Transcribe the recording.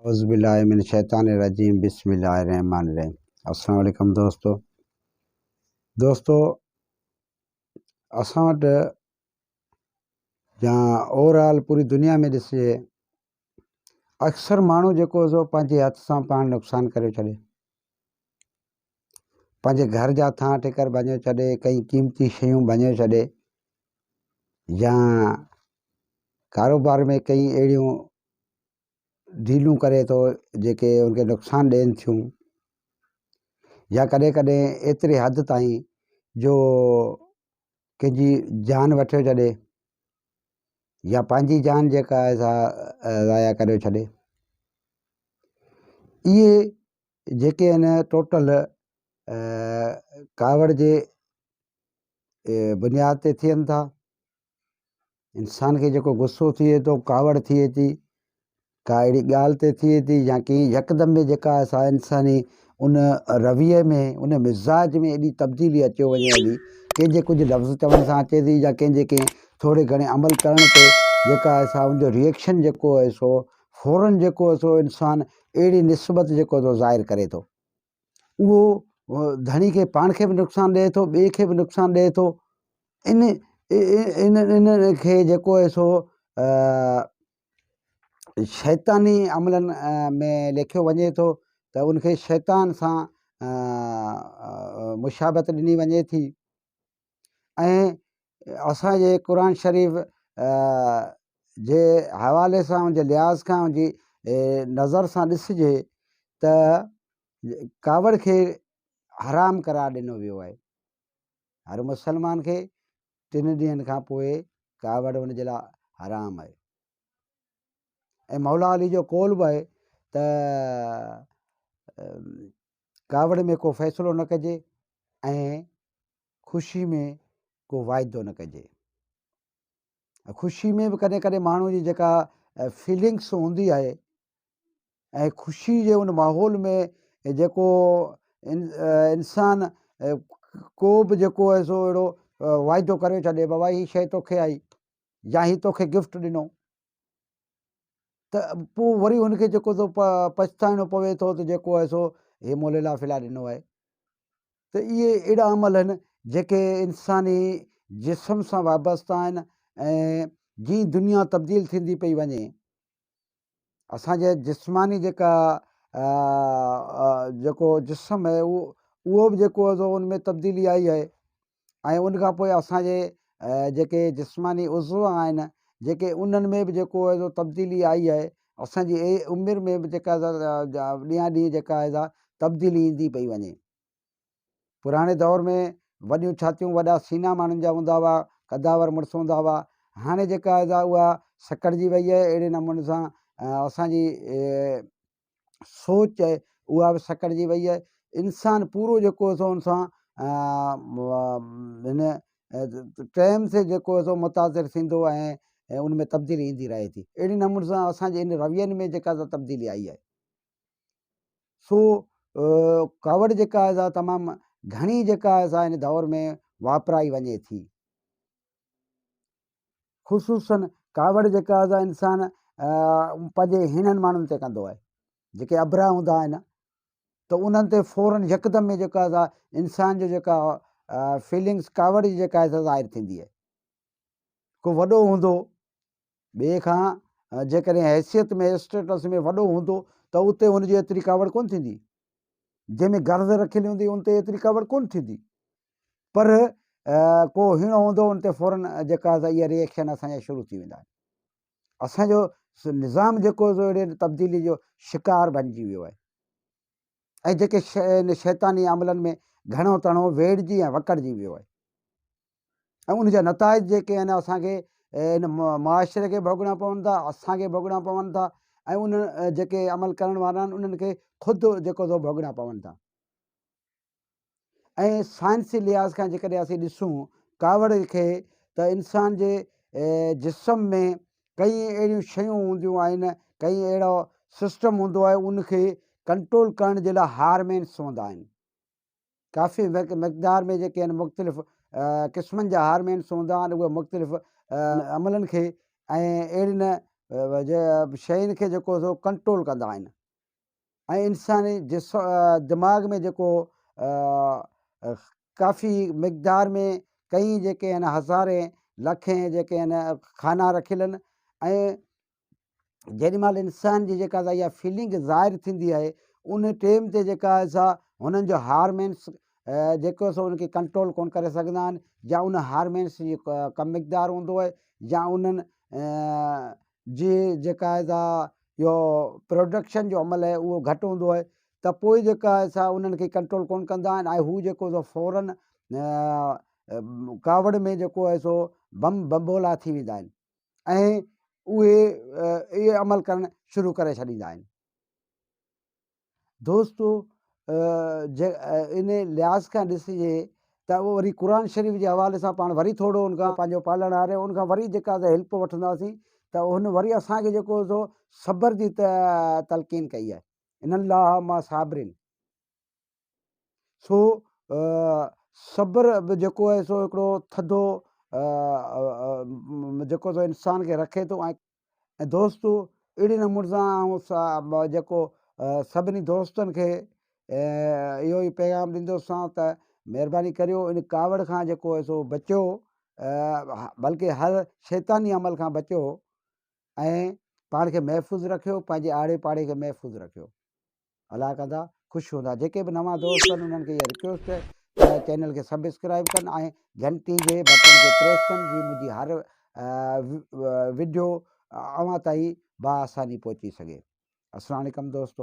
اعوذ بالله من الشيطان الرجيم بسم الله الرحمن الرحيم السلام عليڪم دوستو دوستو اسان وٽ يا اوور آل پوري دنيا ۾ ڏسجي اڪثر ماڻهو جيڪو سو پنهنجي هٿ سان پاڻ نقصان ڪريو ڇڏي پنهنجي گهر جا ٿان ٺڪر ڀڃيو ڇڏي ڪئي قيمتي شيون ڀڃيو ڇڏي يا ڪاروبار ۾ ڪئي اهڙيون ڊيلون ڪري ٿو جيڪي ان کي نقصان ڏين ٿيون يا ڪڏهن ڪڏهن ايتري حد تائين جو ڪنهن جي جان وٺيو ڇڏي يا پنهنجي جان جيڪا آهي سا ضايع ڪريو ڇڏي. اهي جيڪي آهن ٽوٽل ڪاوڙ جي بنياد تي ٿين ٿا. انسان کي جيڪو غصو ٿئي ٿو، ڪاوڙ ٿئي ٿي، ڪا اهڙي ڳالهه تي ٿئي ٿي يا ڪنهن يڪدم ۾ جيڪا سا انساني ان رويي ۾ ان مزاج ۾ ايڏي تبديلي اچيو وڃي هلي ڪنهن جي ڪجهه لفظ چوڻ سان اچي ٿي يا ڪنهن جي ڪنهن ٿوري گهڻي عمل ڪرڻ تي جيڪا آهي سا ان جو ريئڪشن جيڪو آهي سو فورن جيڪو آهي سو انسان اهڙي نسبت جيڪو سو ظاهر ڪري ٿو اهو ڌڻي کي پاڻ کي به نقصان ڏئي ٿو ٻئي کي به نقصان ڏئي ٿو ان ان کي جيڪو آهي سو شيطاني عملن ۾ ليکيو وڃي ٿو ته ان کي شيطان سان مشابهت ڏني وڃي ٿي ۽ اسانجي قرآن شريف جي حوالي سان ان جي لحاظ کان ان جي نظر سان ڏسجي ته ڪاوڙ کي حرام قرار ڏنو ويو آهي هر مسلمان کي ٽن ڏينهن کان پوء ڪاوڙ ان جي لاء حرام آهي ۽ مولا علي جو قول به آهي ته ڪاوڙ ۾ ڪو فيصلو نه ڪجي ۽ خوشي ۾ ڪو واعدو نه ڪجي. خوشي ۾ به ڪڏهن ڪڏهن ماڻهو جي جيڪا فيلنگس هوندي آهي ۽ خوشي جي ان ماحول ۾ جيڪو انسان ڪو به جيڪو آهي سو اهڙو واعدو ڪريو ڇڏي بابا هي شيء توکي آئي يا هي توکي گفٽ ڏنو ته پوء وري هن کي جيڪو سو پڇتائڻو پوي ٿو ته جيڪو آهي سو هي مون ليلا ڦلا ڏنو آهي ته اهي اهڙا عمل آهن جيڪي انساني جسم سان وابسته آهن ۽ جيئن دنيا تبديل ٿيندي پئي وڃي اسانجي جسماني جيڪا جيڪو جسم آهي اهو اهو به جيڪو آهي سو ان ۾ تبديلي آئي آهي ۽ ان کان پوء اسان جي جيڪي جسماني عضوا آهن جيڪي انهن ۾ به جيڪو آهي سو تبديلي آئي آهي اسان جي عمر ۾ به جيڪا ڏينهان ڏينهن جيڪا آهي سا تبديلي ايندي پئي وڃي. پراڻي دور ۾ وڏيون ڇاتيون وڏا سينا ماڻهن جا هوندا هئا قداور مڙس هوندا هئا هاڻي جيڪا آهي سا اها سڪڙجي وئي آهي اهڙي نموني سان اسان جي سوچ آهي اها به سڪڙجي وئي آهي انسان پورو جيڪو سو ان سان هن ٽيم سي جيڪو سو متاثر ٿيندو ۽ ان ۾ تبديلي ايندي رهي ٿي اهڙي نموني سان اسانجي ان روين ۾ جيڪا سا تبديلي آئي آهي سو ڪاوڙ جيڪا آهي سا تمام گهڻي جيڪا آهي سا هن دور ۾ واپرائي وڃي ٿي خصوصاً ڪاوڙ جيڪا آهي سا انسان پنهنجي هيڻن ماڻهن تي ڪندو آهي جيڪي اڀرا هوندا آهن ته انهن تي فورن يڪدم ۾ جيڪا آهي سا انسان جو جيڪا فيلنگس ڪاوڙ جي جيڪا آهي سا ظاهر ٿيندي آهي ڪو وڏو هوندو ٻئي کان جيڪڏهن حيثيت ۾ اسٽيٽس ۾ وڏو هوندو ته اتي هن جي ايتري ڪاوڙ ڪونه ٿيندي جنهن ۾ غرض رکيل هوندي ان تي ايتري ڪاوڙ ڪونه ٿيندي پر ڪو هيڻو هوندو ان تي فورن جيڪا آهي اها ريئڪشن اسان جا شروع ٿي ويندا آهن اسان جو نظام جيڪو سو اهڙي تبديلي جو شڪار بنجي ويو آهي ۽ جيڪي شيطاني عملن ۾ گهڻو تڻو ويڙجي ۽ وڪڙجي ويو آهي ۽ ان جا نتائج جيڪي آهن اسانکي ان معاشري کي ڀوڳڻا پون ٿا اسانکي ڀوڳڻا پون ٿا ۽ ان جيڪي عمل ڪرڻ وارا آهن انهن کي خود جيڪو سو ڀوڳڻا پون ٿا ۽ سائنسي لحاظ کان جيڪڏهن اسين ڏسون ڪاوڙ کي ته انسان جي جسم ۾ ڪئين اهڙيون شيون هونديون آهن ڪئين اهڙو سسٽم هوندو آهي ان کي ڪنٽرول ڪرڻ جي لاء هارمونس هوندا آهن ڪافي مقدار ۾ جيڪي آهن مختلف قسمن جا هارمونس هوندا آهن اهي مختلف عملن کي ۽ اهڙين شين کي جيڪو سو ڪنٽرول ڪندا آهن ۽ انساني جس دماغ ۾ جيڪو ڪافي مقدار ۾ ڪئين جيڪي آهن هزارين لکين جيڪي آهن خانا رکيل آهن ۽ جيڏي مهل انسان جي جيڪا اها فيلنگ ظاهر ٿيندي آهي ان ٽيم تي جيڪا آهي سا هنن جو هارمونس جيڪو سو ان کي ڪنٽرول ڪون ڪري سگهندا آهن يا ان هارمونس جي ڪم مقدار هوندو آهي يا انهن جي جيڪا آهي سا اهو پروڊڪشن جو عمل آهي اهو گهٽ هوندو آهي ته پوء جيڪا آهي سا انهن کي ڪنٽرول ڪون ڪندا آهن ۽ هو جيڪو سو فورن ڪاوڙ ۾ جيڪو آهي سو بم بمبولا ٿي ويندا آهن ۽ اهي اهي عمل ڪرڻ شروع ڪري ڇڏيندا آهن. دوستو ان لحاظ کان ڏسجي ته وري قرآن شريف جي حوالي سان پاڻ وري ٿورو ان کان پنهنجو پالڻهار ان کان وري جيڪا هيلپ وٺنداسين ته هن وري اسان کي جيڪو سو صبر جي تلقين ڪئي آهي ان الله مع صابرين. سو صبر به جيڪو آهي سو هڪڙو ٿڌو جيڪو سو انسان کي رکي ٿو ۽ دوستو اهڙي نموني سان آئون جيڪو سڀني دوستن کي اهو ئي پيغام ڏيندوسان ته مهرباني ڪريو ان ڪاوڙ کان جيڪو آهي سو بچو بلڪه هر شيطاني عمل کان بچو ۽ پاڻ کي محفوظ رکيو پنهنجي آڙي پاڙي کي محفوظ رکيو. الله ڪندا خوش هوندا جيڪي به نوان دوست آهن انهن کي اها رڪويسٽ آهي ته چينل کي سبسڪرائب ڪن ۽ گهنٽي جي بٽڻ کي پريس ڪن جي منهنجي هر وڊيو اوهان تائين با آساني پهچي سگهي السلام عليڪم دوستو.